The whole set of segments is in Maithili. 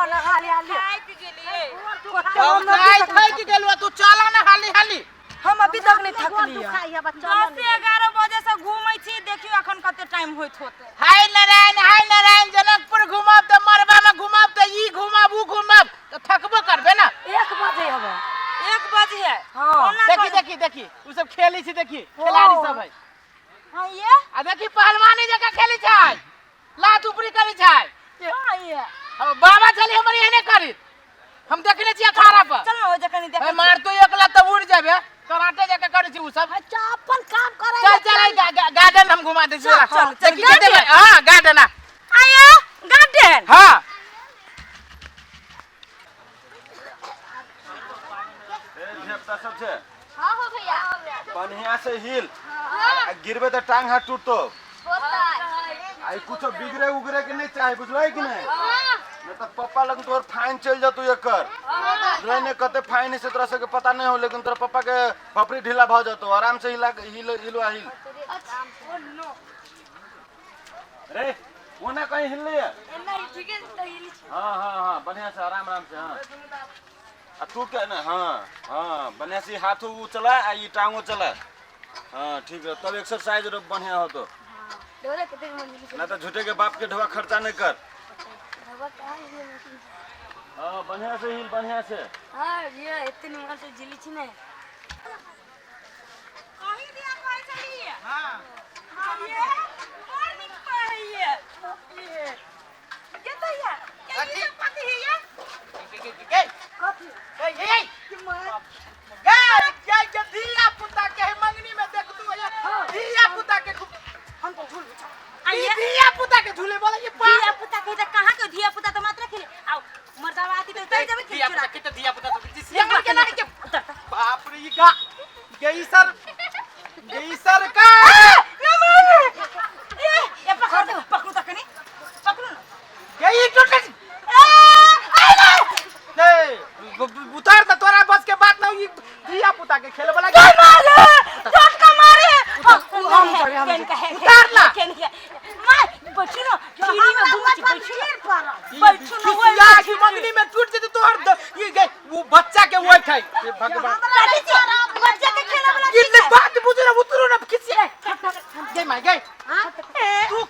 ना हाली हाली। थाकि गेलियै। कते हम आई अभी तक थाकि गेलौ, तू चला ना हाली हाली। हम अभी तक नहीं थकली है। 10-11 बजे से घूमै छी, देखियौ अखन कते टाइम होइत होतै। हाय नारायण, हाय नारायण, जनकपुर घुमब तऽ मरबा में घुमब तऽ ई घुमब ऊ घुमब तऽ थकबो करबे ना। 1 बजे हबे। 1 बजे है। हाँ। कोना देखी कर- देखी देखी, उ सब खेली छी, देखी खिलाड़ी सब है। हाँ ये? आ देखी पहलवानी जकाँ खेली छै, लात ऊपरी करै छै। हाँ ये। अब बाबा छली हमर एहने करी, हम देखने छियै अखाड़ा पर। चल ना, ओइ जे कनी देखै ए, मारतो एक लात तऽ उड़ जाबे, कराटे जकाँ करै छै उ सब। अच्छा अपन काम करै। चल चल, आई गार्डन हम घुमा दै छी। चल, चल, चल, देखी के देबै। हां गार्डन आ। आया गार्डन। हां। ए धियापुता सब छै? हाँ हो भैया। बढ़िया से हिल, आ गिरबे तऽ टांग हाथ टूटतो। होता। आई कुछो बिगड़े उगड़े के नहीं चाहे, बुझलै कि नहीं? नहीं तो पप्पा लग तोहर फाइन चल जतौ एकर। बुझलै ने कते फाइन है से तोरा सबके पता नहीं हो, लेकिन तोरा पप्पा के पपड़ी ढीला भ जतौ। आराम से हिला, हिल हिलवा हिल। रे ओना कहीं हिलले है? हाँ हाँ हाँ, बढ़िया से, आराम आराम से। हाँ आ तू के ना, हाँ हाँ बढ़िया से हाथ उ चला आ ई टांगो चला। हाँ ठीक है, तब एक्सरसाइज रो बढ़िया हो तो ना तो झूठे के बाप के ढोआ खर्चा नहीं कर। हाँ बढ़िया से हिल, बढ़िया से। हाँ ये इतनी मार से झिली छी ने। अहीं दिया कहै छलियै। हां ये बड़ नीक कहैये। ये ये तो ये ये सब कथी है ये? कथी? ए ए गे गे गे, धिया पुता के मंगनी में देख तू, ये धिया पुता के हम तो झूल। ई धिया पुता के झूले वाला ये धिया पुता के त कहां के धिया पुता त मात्र खेले। आओ मर्दावा आती त उतर जेबै। धिया पुता के त धिया पुता तो जिसिया के नहीं के। बाप रे, ई गा गई सर, गई सर का। ए ए, पकड़ दे, पकड़ू त कनी, पकड़ू ना। गई टूट नहीं, उतार त तोरा बस के बात ना, ई धिया पुता के खेले वाला। झटका मारे। हम चढ़े, हम केन कहे? उतार ला। केन के माय बैठू ना, सीढ़ी में घूमै छी, बैठू ना, बैठू ना। खिसिया की मंगनी में टूट जेते तोहर ये गई वो बच्चा के वो खाई। हे भगवान, कथी छै बच्चा के खेले वाला? ये ले बात बुझ ना, उतरो ना खिसिया गई माय गई। तू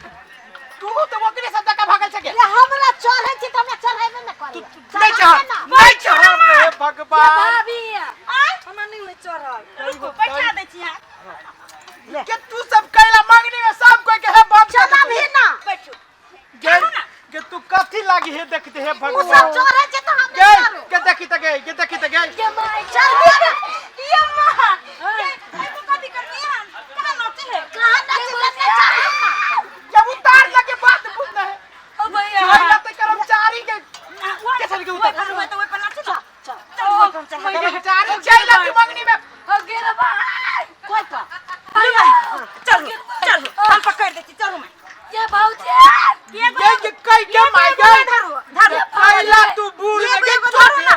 तू तो ओकरे सब धक्का भागल छके। हमरा चढ़ै छी तऽ हमरा चढ़ेबे ने तू करै। तू नहीं चाह, नहीं चाह रे भगवान। भाभी हमरा नहीं में चढ़ल। रुको, बैठा दै छी अहाँ। के तू सब कैला मंगनी में सब कोई के है बाप। चढ़ा भी ना। बैठू। गे के तू कथी लागी हे देखते हे ओ सब भगवान। चढ़ै छै तऽ हम गे नहि चढ़ू। के देखी त गे, के देखी त गे। के my चढ़बे ने। ये माँ, ये ये तो कथी करनी है? कहाँ नाचे है? कहाँ नाचे से नहि चढ़ू ना। जब उतार लगे बात बुझ है। ओ भैया। चोरी त कर्मचारी के के चल के उतार। ओइ पर, ओइ पर नाचू ना। चल, चल, ओइ पर चल। कर्मचारी चल लगी मंगनी में। हो गेल भाई। कोइ पर। चलू चलू, हम पकड़ दै छी, चलू मैं। ये भौजी। ये गे के कई के माय गे। धरू धरू। कैला तू बूढ़ ये में गे। एगो धरू ना।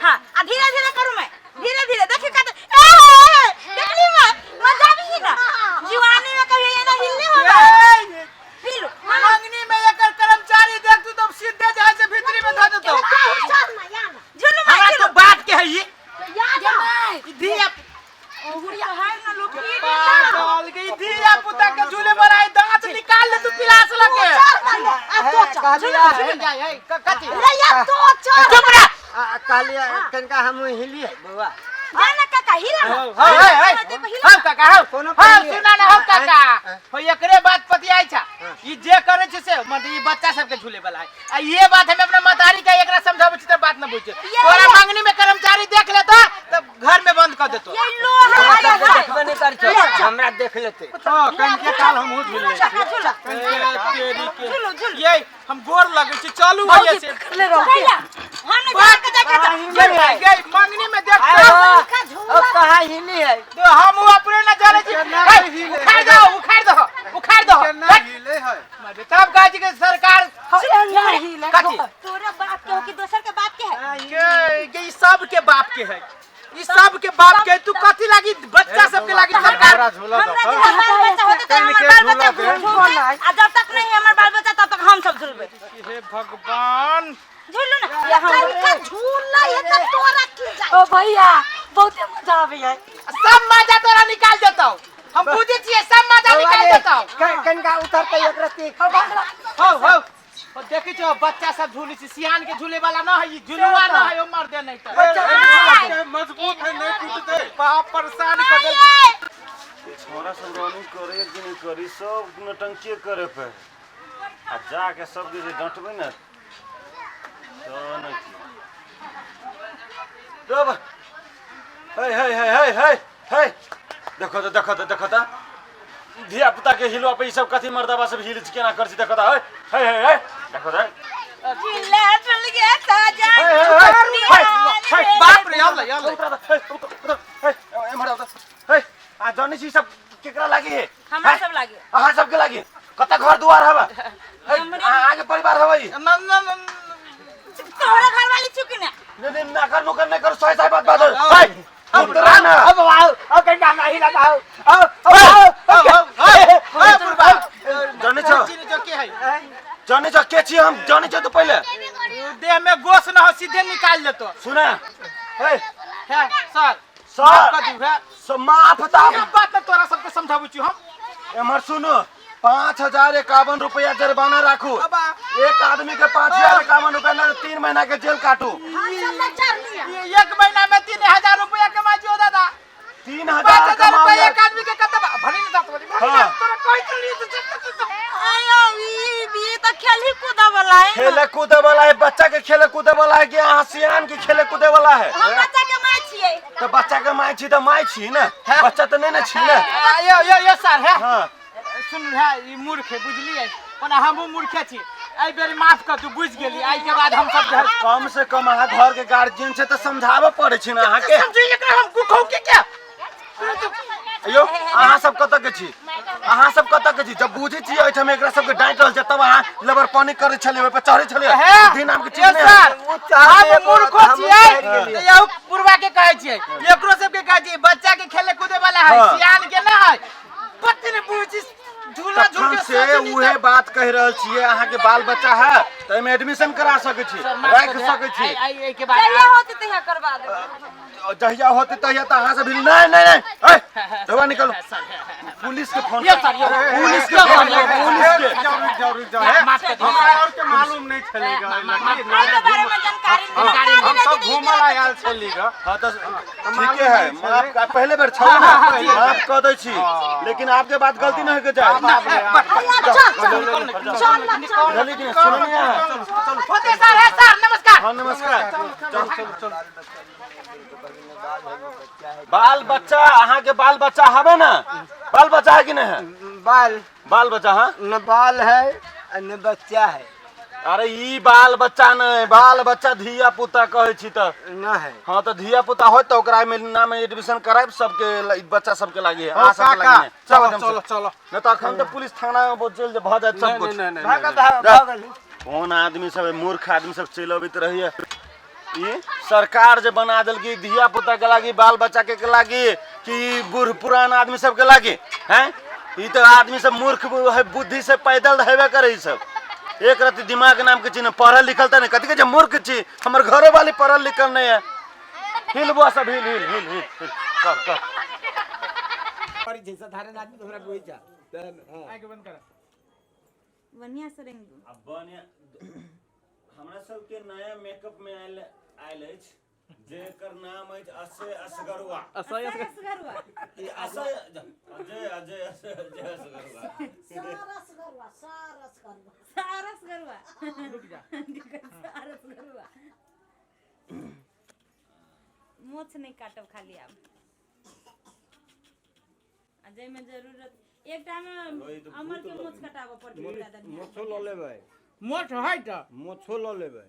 हाँ आ धीरे धीरे करू मैं, धीरे धीरे। देखी कते ए देखली मैं मजा भी ना। जवानी में कभी ये ना हिलने होगा। ए, हिलू। मंगनी में एकर कर्मचारी देख तू तब सीधे जाए से भीतरी में धर देतो। चढ़ ना, या ना। झुलू मैं। हमरा झुलू तो बात के है ई। या ना। ई धिया गुड़िया है ना लोग। पागल के, ई धिया पुता के झूले बनाई दांत निकाल ले तू पिलास लगे। चढ़ ना, आ तो चढ़। झूले कथी? रे या तो चढ़। चुप रह। कहलियै कनिका हम हिलियै बौआ। जा ना काका, हिला ना। हौ हौ हौ काका, हौ। कोनो हौ कहलियै। सुना ना हौ काका, हो एकरे बात पतियाइ छा। ई जे करे छै से मतलब ई बच्चा सबके झूले वाला है। आ ये बात हम अपना महतारी के एकरा समझाबै छी त बात न बुझै। तोरा मंगनी में कर्मचारी देख लेता त घर में बंद कर देतो। ये लोहा हमरा है। सबके देखबे नहि करै छै, हमरा देख लेतै। हां, कनके काल हमहूँ झूले। झूला झूला। तेरी के झूलू झूलू। ये हम गोर लगै छी, चलू भैया से। पकड़ले रहो। कैला हम नहीं जाके जाके गई मंगनी में देख। अब कहाँ हिली है? तो हम अपने न जाने छी। केना हे, हिले? उखाड़ दो, उखाड़ दो, उखाड़ दो। केना हिले है? तब कहै छी कि सरकार नहीं। कथी? तोरा बाप के हो कि दोसर के बाप के है? के के ई सब के बाप के है, ई सब के बाप के। तू कथी लागी बच्चा सब के लागी सरकार? हमरा झूला हमरा दो। जे बाल बच्चा होते त हमर बाल बच्चा झूलते, आ जब तक नहीं हमर बाल बच्चा तब तक हम सब झूलबे। हे भगवान झूलू ना या हम कनिका झूला है त तोरा की जाय ओ भैया बहुते मजा आबै है। सब मजा तोरा निकाल देतौ, हम बुझै छियै, सब मजा निकाल देतौ। कनिका उतरतै एक रत्ती। हौ हौ ओ देखै छौ बच्चा सब झूलै छै, सियान के झूले वाला न है, ई झुलुआ न है, ओ मर दे नहीं त मजबूत है, नहीं टूटते। बाप परेशान कर देल। छोरा सब रनिंग करे कि नहीं करी, सब नटंकी करे पे आ जाके सबके जे डटबै ने तो नहीं रब। हे हे हे हे हे हे देखो तो, देखो तो, देखो तो धिया पुता के हिलवा पे ई सब कथी मर्दाबा सब हिल केना कर छी, देखो तो। हे हे हे हे देखो तो। झूला झूल गया साजा। हे हे हे हे हे बाप रे, अल्लाह अल्लाह। उतर हे, उतर उतर हे, एम्हर आउ त। हे आ जानै छी सब केकरा लागी है? हमरा सब लागी। अहाँ सबके लागी? कत घर दुआर हवा? हे अहाँ के परिवार हवा ई? न न न तोहरा घर वाली चुकी ना। नहीं नहीं ना कर, नो कर, नहीं कर, सही सही बात बात हे उतरा ना। अब आओ, अब कनिका हमरा हिला आओ, आओ आओ हे बुढ़बा जानै छौ? चिन्ह जो के है? जानै छौ के छी हम? जानै छौ तो पहिले देह में गोश न हो सीधे निकाल देतो। सुना हे हे सर सर माफ कर दू है। सब माफ ताप ये बात न तोरा सबके समझाबै छी हम। एम्हर सुनो, 5051 रुपया जुर्माना राखू। अबा। एक आदमी के 5051 रुपया ना 3 महीना के जेल काटू। हम सब न चढ़लियै। ये एक महीना में 3000 रुपया कमा जियो दादा। 3000 5000 कमाओ रुपया यार। एक आदमी के कत भरी न जात वाली। हाँ। तोरा कोई चली तो चल चल चल। आयो ई बी त खेल ही कूदा वाला है। खेले कूदे वाला है, बच्चा के खेले कूदे वाला है कि अहाँ सियान के खेले कूदे वाला है? हम बच्चा के माय छियै। तो बच्चा के माय छी त माय छी ना, बच्चा त नहीं ना छी ना। यो यो यो सर है। हाँ। सुन है ई मूर्ख है बुझलियै, ओना हमहूँ मूर्खे छी, एहि बेर माफ कर तू, बुझि गेली। एहि के बाद हम सब घर कम से कम अहाँ घर के गार्जियन छै त समझाबऽ पड़ै छै ना अहाँ के। समझी एकरा हम कुखौ के क्या? यो अहाँ सब कतऽ के छी? अहाँ सब कतऽ के छी? जब बुझै छी एहिठाम एकरा सबके डाँटि रहल छै तब अहाँ लबर पानी करै छलियै, ओहि पर चढ़ै छलियै। हे, बुद्धि नाम के चीज ये नहि है। सर, हम मूर्खो छियै हाँ। तऽ यहू बुढ़बा के कहै छियै, एकरो सबके कहै छियै बच्चा के खेले कूदे वाला है, हाँ। सियान के ना है। पत्ती ने बुझी झूला झूल तखन के से सोचनी उहे बात कहि रहल छियै, अहाँ के बाल बच्चा है तऽ एहिमे एडमिशन करा सकै छी, सर, माफ राखि कर दे। सकै छी। आइ एहि के बाद जहिया होतै तहिया करवा देबै। जहिया होतै तहिया तऽ अहाँ सब नहीं नहीं नहीं ए दवा निकालो, पुलिस के फोन यो सर, यो। पुलिस के यो फोन सर, यो। पुलिस के। जाओ जाओ जाओ हे। माफ कर दे। हमरा और के मालूम नहीं छलेगा। एहि के बारे में जानकारी नहीं। हम सब घूमल आयल छलीगा। हाँ तो ठीके है, माफ का पहले बेर छौ ना, माफ कऽ दै छी, लेकिन आपके बात गलती नहीं होके जाए। भैया चल चल चल ना चल। बुझलियै कि नहीं? सुनलियै अहाँ? होते सर, है सर, नमस्कार। हाँ नमस्कार। चल चल चल। बाल बच्चा अहाँ के बाल बच्चा हवे ना? बाल बच्चा है कि नहीं है? बाल बाल बच्चा। हाँ न बाल है न बच्चा है। अरे ई बाल बच्चा नहीं, बाल बच्चा धिया पुता कहै छी त न है। हाँ तो धिया पुता होय त ओकरा में नाम एडमिशन करायब सबके, बच्चा सबके लागी है, हाँ, अहाँ सबके काका, लागी है। चलो एकदम से। चलो चलो। नहीं तो अखन तो पुलिस थाना में जेल भऽ जायत सब कुछ। नहीं, नहीं, भागल नहीं, भागल। कोन आदमी सब है, मूर्ख आदमी सब चलि अबैत रहैया। ई सरकार जे बना देलकै धिया पुता के लागी, बाल बच्चा के लागी, कि बूढ़ पुरान आदमी सब के लागी हैं? ई तो आदमी सब मूर्ख है, बुद्धि से पैदल हेबे करे ई सब। एक रति दिमाग नाम के चीज पढ़ल लिखल त नहीं, कथी कहै छै मूर्ख छी, हमर घरो वाली पढ़ल लिखल नहीं है। हिल बुआ सब हिल हिल हिल हिल हिल कर कर। साधारण आदमी तो हमरा बुझै छै। आँखि बंद कर। बढ़िया से रंग दू। अब बढ़िया हमरा सबके नया मेकअप में आयल आयल अछि, जेकर नाम अछि असे असगरुआ। असगरुआ। ई असे अजय अजय असे अजय असगरुआ। सारस गरुआ, सारस गरुआ। सारस गरुआ। रुक जा। सारस गरुआ। मोछ नहीं काटब खाली आब। आ जाहिमे जरूरत एकटा मे अमर के मोछ कटाबऽ पड़तै दादा। मोछो लऽ लेबै। मोट है त मोछो लऽ लेबै।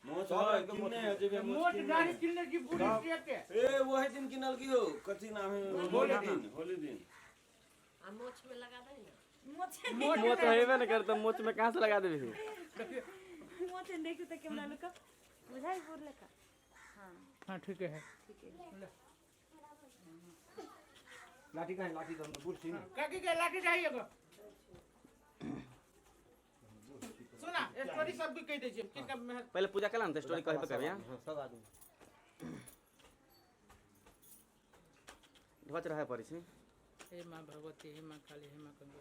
मोछ है किन्ने है जेबे मोट गाड़ी किनने की पूरी के ए वही दिन किनल की हो, कथी नाम है? होली दिन, होली दिन। मोछ मोच हेबे न करता, मोच में कहाँ से लगा देबी? मोछ देखू तऽ केमरा लुक बुझाइ बुढ़ लेखा। हां हां ठीक है। लाठी कहाँ है? लाठी तो हम बूढ़ छी ना। काकी के लाठी चाहिए को। सुना स्टोरी सब कहि दै छियै किनका पहले पूजा कला न त स्टोरी कहे पे कभी हां सब आदमी ढोच रहे पड़ी छै। हे माँ भगवती, हे माँ काली, हे माँ गंगा,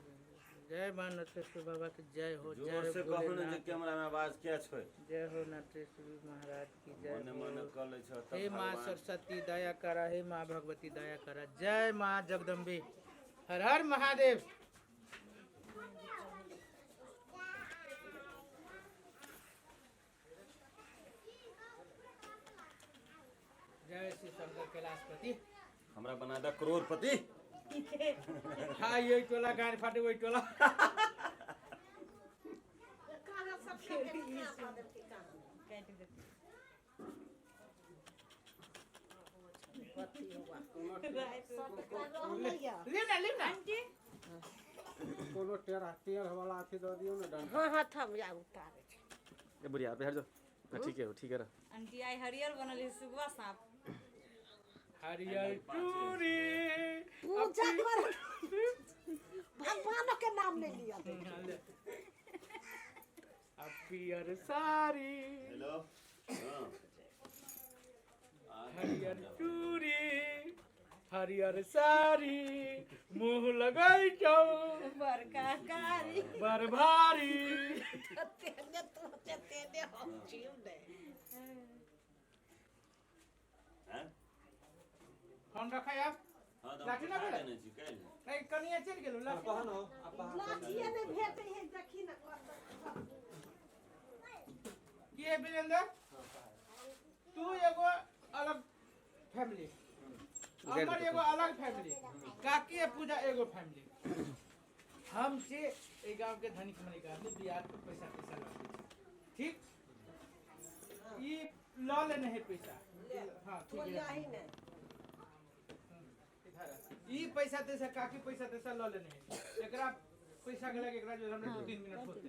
जय माँ नटेश्वर बाबा के जय हो। जोर जय से कहू ने जे कैमरा में आवाज किया छै। जय हो नटेश्वर महाराज की जय मने मने हो। कर लै छ तब हे माँ भगवान। सरस्वती दया करा, हे माँ भगवती दया करा, जय माँ जगदम्बे, हर हर महादेव। जय श्री शंकर कैलाशपति। हमरा बना दे करोड़पति। हाँ ये टोला गाड़ फाटे वही टोला। कहाँ सब काट देलकै, कहाँ ले ना ले ना। कोनो टेढ़ टेढ़ वाला अथी दऽ दियौ ने डंडा। हाँ हाँ थम जा उतारे छै। ए बुढ़िया पे हट जाओ ना, ठीक है ठीक है रह। आंटी आई हरियर बनल है सुगवा सांप। हरियर चूड़ी पूजा कर भगवानों के नाम नहीं लिया। अब पियर साड़ी। हेलो हां हरियर चूड़ी हरियर साड़ी मुँह लगाई जाओ बड़का कारी बड़ भारी। तेने तो तेने हम जीव ने हैं फोन रखा आप हां तऽ लाठी ना उठा भेलै? देने छी काल्हि। नहीं कनिया चलि गेलौ लाठी। लाठिए नहीं भेटे है देखी ना। की है वीरेंद्र, तू एगो अलग फैमिली, हमर एगो अलग फैमिली, काकी आ पूजा एगो फैमिली। हम से एहि गांव के धनिक मनिक आदमी बियाह के पैसा पैसा लऽ लै छी, ठीक? ई लऽ लेने है पैसा। हाँ ठीक है। ही नहीं इधर आ। ई पैसा तैसा काकी पैसा तैसा लऽ लेने है, एकरा पैसा के लगे एकरा जो हमरा 2-3 मिनट होते।